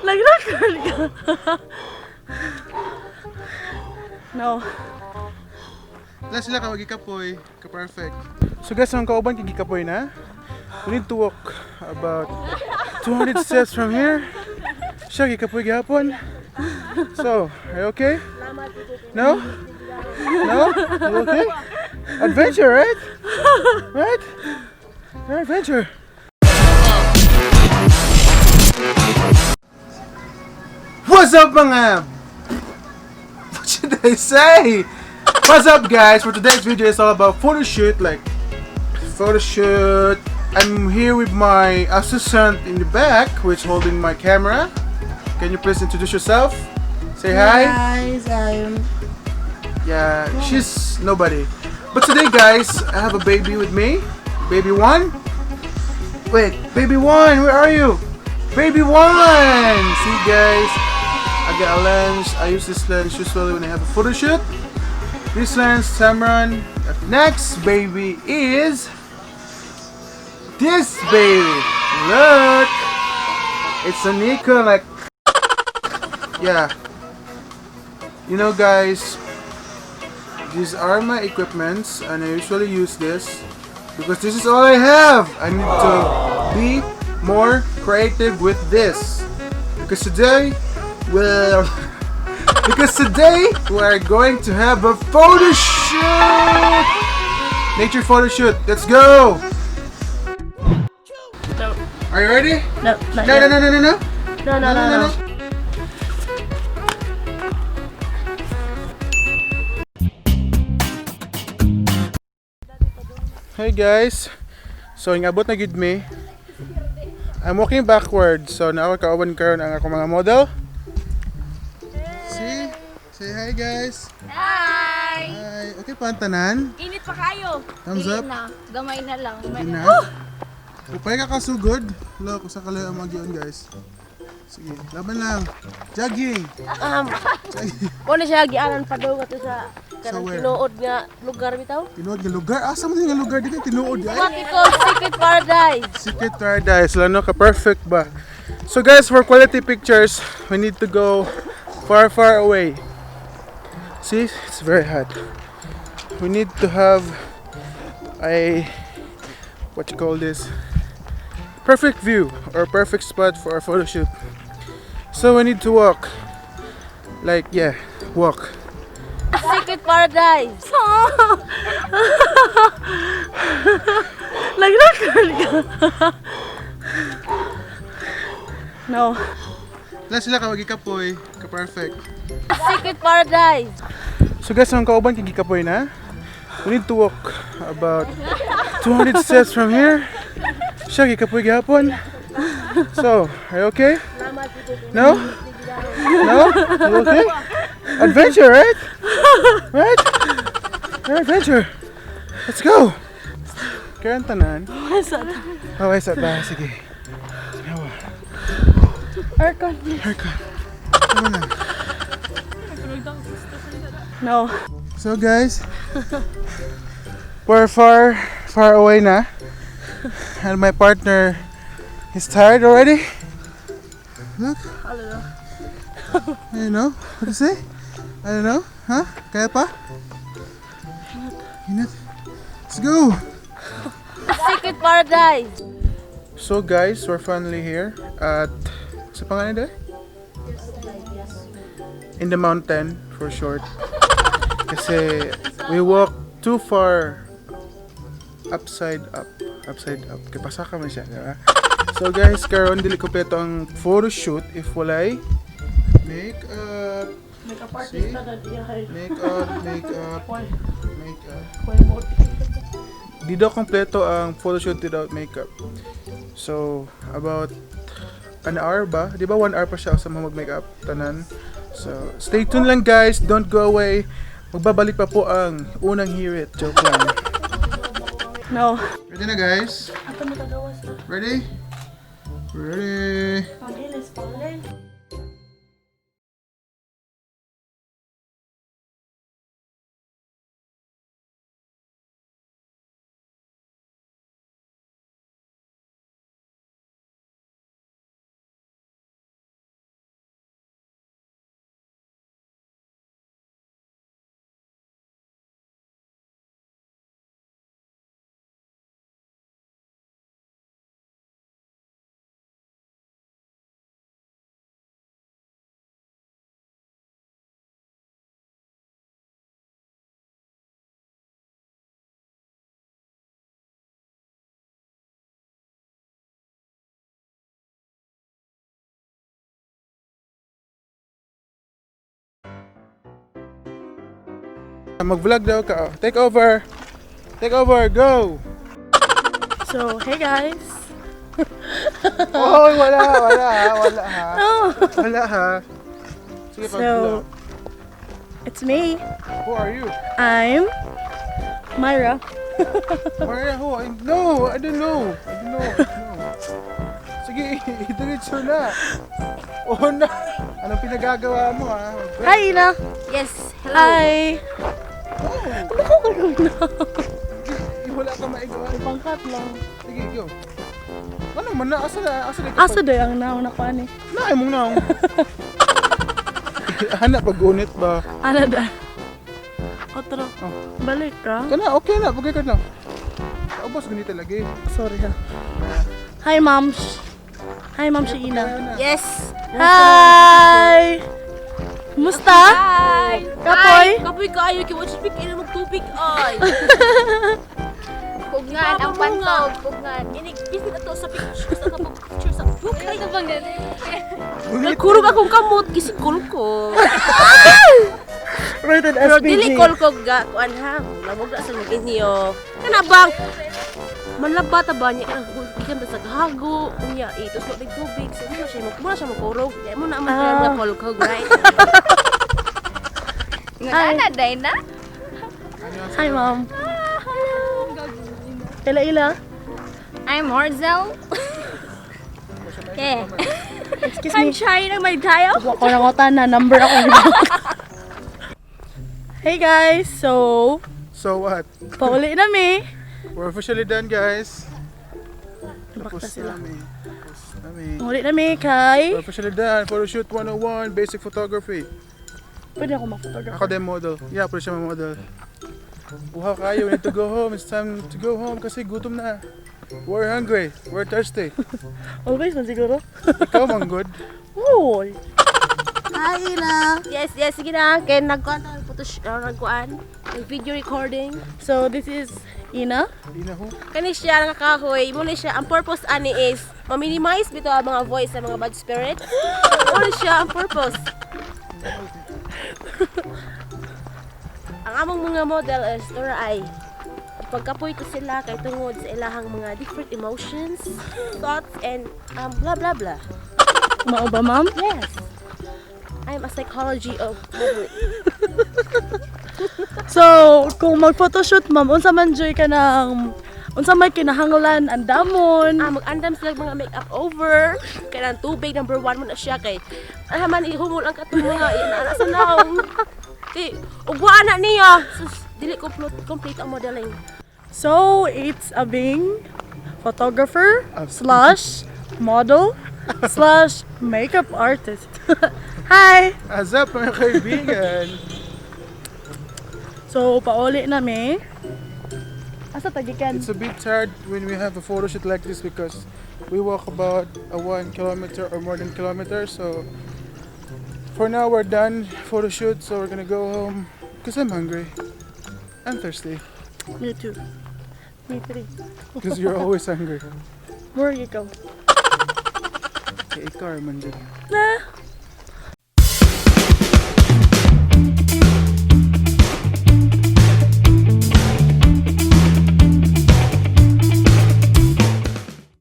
Nag-record ka. No. Wala sila ka gikapoy, ka-perfect. So guys, ang kauban kay gikapoy na. We need to walk about 200 steps from here. Siya gikapoy gihapon. So, are you okay? No? No? You okay? Adventure, right? Right? Adventure. What's up, mga? What should I say? What's up, guys? For today's video is all about photo shoot, like photo shoot. I'm here with my assistant in the back, who is holding my camera. Can you please introduce yourself? Say hi. Guys, I'm Yeah, she's nobody. But today, guys, I have a baby with me. Baby one. Wait, baby one, where are you? Baby one! See, guys, I got a lens. I use this lens usually when I have a photo shoot. This lens, Tamron. Next baby is this baby. Look, it's a Nikon. Like, yeah. You know, guys, these are my equipments and I usually use this because this is all I have. I need to be more creative with this because today we'll because today we are going to have a photo shoot, nature photo shoot. Let's go. No. Are you ready? No, not No, yet. no, no, no, no, no. No, no, no, no. Hey guys. So ingabot na gid me. I'm walking backwards. So naa ko kauban karon ang akong mga model. See? Say hi, guys. Hi! Hi. Okay pa ang tanan? Init pa kayo. Thumbs Dili up. na. Gamay na lang. Di na. Upay ka kasugod. Look, usa ka lang ang magyon, guys. Sige, laban lang. Jogging. Jogging. Wala siya gianan pa daw ato sa Sa kanang where? tinuod nga lugar bitaw. Tinuod nga lugar. Asa man nga lugar dito tinuod ay? What we call secret paradise. Secret paradise. Lano ka perfect ba? So guys, for quality pictures, we need to go far, far away. See, it's very hot. We need to have a, what you call this, perfect view or perfect spot for our photo shoot. So we need to walk. Like, yeah, walk. Secret paradise. Nag-record ka. No. Wala sila ka gikapoy, ka perfect. Secret paradise. So guys, ang kauban kay gikapoy na. We need to walk about 200 steps from here. Siya gikapoy gihapon. So, are you okay? No? No? You okay? Adventure, right? Right? Adventure. Let's go. Karon tanan. Okay, sa ba? Sige. Sinawa. Aircon. Aircon. Tama na. No. So guys, we're far, far away na. And my partner is tired already. Look. I don't know. I don't know. What to say? I don't know. Huh? Kaya pa? Inat. Let's go. Secret paradise. So guys, we're finally here at sa pangalan de? In the mountain for short. Kasi we walk too far upside up, upside up. Kay pasaka man siya, di ba? So guys, karon dili kompleto ang photo shoot if walay makeup, Makeup artist na diya. Makeup, makeup, makeup. Di daw kompleto ang photoshoot without makeup. So, about an hour ba? Di ba 1 hour pa siya sa mga mag-makeup tanan? So, stay tuned lang, guys. Don't go away. Magbabalik pa po ang unang hirit. Joke lang. No. Ready na, guys? Ato mo tagawas na. Ready? Ready? Pang-ilis, pang-ilis. Mag-vlog daw ka. Take over. Take over, go! So, hey guys. Oh, wala, wala ha, wala ha. Oh. Wala ha. Sige, So, pag-vlog. it's me. Who are you? I'm Myra. Maria, who? I, no, I don't know. I don't know. I don't know. Sige, diretso na. Oh na. Anong pinagagawa mo ha? Hi, Ina. Yes, hello. Hi. Oh, Ano ko gagawin na? eh, wala ka maigawa. Pangkat lang. Sige, go. Ano man na? Asa na? Asa na? Asa day ang naon na ko ani? Na, mong naong. Hanap pag-unit ba? Ana da. Otro. Oh. Balik ka. Kana, okay na. Pagay ka na. Ubos, ganito lagi. Sorry ha. Hi, ma'am. Hi, ma'am si Ina. Kaya na. Yes. Hi! Kumusta? Hi. Kapoy? Ay, kapoy kaayo kay watch pick ina magtubig ay. Pugngan ang pantog. Pugngan. Inig visit ato sa picture sa kapag picture sa book. Ito bang ganun? Gunit. Nagkurog akong kamot gising ko. Rated Pero dili kolkog ga kuan ha. Lamog na sa mga inyo. Kana bang manlaba ta ba niya kanang gikan ba sa gahago unya itos mo og tubig so mo na siya mo na siya makurog. Di mo na man nga kolkog, right? Nga na, day na. Hi, ma'am. Ila ila. I'm Horzel. Yeah. Excuse I'm me. trying my dial. Wa ko nangota na number ako. Hey guys, so So what? pauli na mi. We're officially done, guys. Bakta Tapos sila. na mi. Tapos na mi. Uli na mi kay We're officially done. Photoshoot 101, basic photography. Pwede ako mag-photographer. Ako din model. Yeah, pwede siya model. Uhaw kayo. We need to go home. It's time to go home kasi gutom na. We're hungry. We're thirsty. Always man siguro. Ikaw man good. Uy. Hi, Ina. Yes, sige na. Kay nagkuan ta photo nagkuan, nag video recording. So this is Ina. Di na ho. Kani siya nga kahoy, mo ni siya ang purpose ani is ma-minimize bitaw ang mga voice sa mga bad spirits. Mo ni siya ang purpose. Ang among mga model is Dora ay pagkapoy to sila kay tungod sa ilahang mga different emotions, thoughts and blah blah blah. Mao ba, ma'am? Yes. I'm a psychology of modeling. So, kung mag-photoshoot, ma'am, unsa man joy ka ng unsa may kinahanglan andamon. Ah, mag-andam sila mga make-up over. Kaya ng tubig, number one mo na siya kay man ihumol ang katong mga inaana sa naong. Di, ugwaan na niya. Sus, dili complete ang modeling. So, it's a being photographer slash model slash makeup artist. Hi! As up, mga kaibigan. So, pauli na mi. Asa tagikan? It's a bit tired when we have a photo shoot like this because we walk about a 1 kilometer or more than kilometer. So for now we're done photo shoot. So we're gonna go home because I'm hungry and thirsty Me too. Me three. because you're always hungry. Where you go? Kay ikaw man dyan. Na!